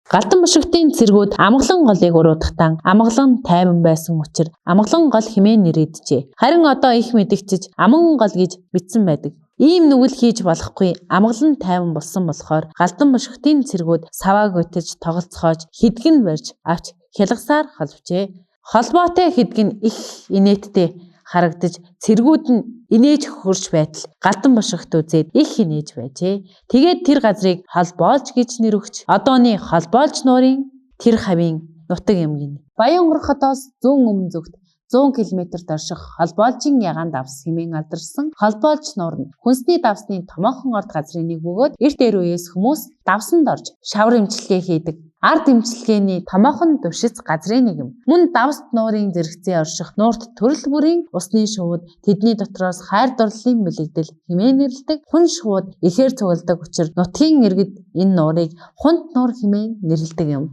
Галдан бошигтын цэргүүд Амгалан голыг уруудахдаа Амгалан тайван байсан учир Амгалан гол хэмээн нэрийджээ. Харин одоо их мэдэгчиж Аман гол гэж бичсэн байдаг. Ийм нүгэл хийж болохгүй Амгалан тайван болсон болохоор Галдан бошигтын цэргүүд савааг өтөж тоглоцоож хэдгэн барьж авч хялгасаар холбожээ. Холбоотой хэдэг нь их инээдтэй харагдаж цэргүүд нь инээж хөрч байтал Галдан бошигт үзээд их инээж байжээ. Тэгээд тэр газрыг холбоолж гэж нэр өгч одооны холбоолж нуурын тэр хавийн нутаг юм гинэ. Баян хотоос зүүн өмнө зүгт 100 км дорших Холбоолжийн ягаан давс хэмээн алдаршсан Холбоолж нуур нь хүнсний давсны томоохон орд газрын нэг бөгөөд эрт дээр үеэс хүмүүс давсанд орж шавар эмчилгээ хийдэг. Ард эмчилгээний томоохон дэвшиц газрын нэг юм. Мөн давст нуурын зэрэгцээ орших нуурт төрөл бүрийн усны шувууд тэдний дотроос хайр дурлалын бэлэгдэл хэмээн нэрлэдэг. Хүн шувууд ихээр цугладаг учир нутгийн иргэд энэ нуурыг хунт нуур хэмээн нэрлэдэг юм.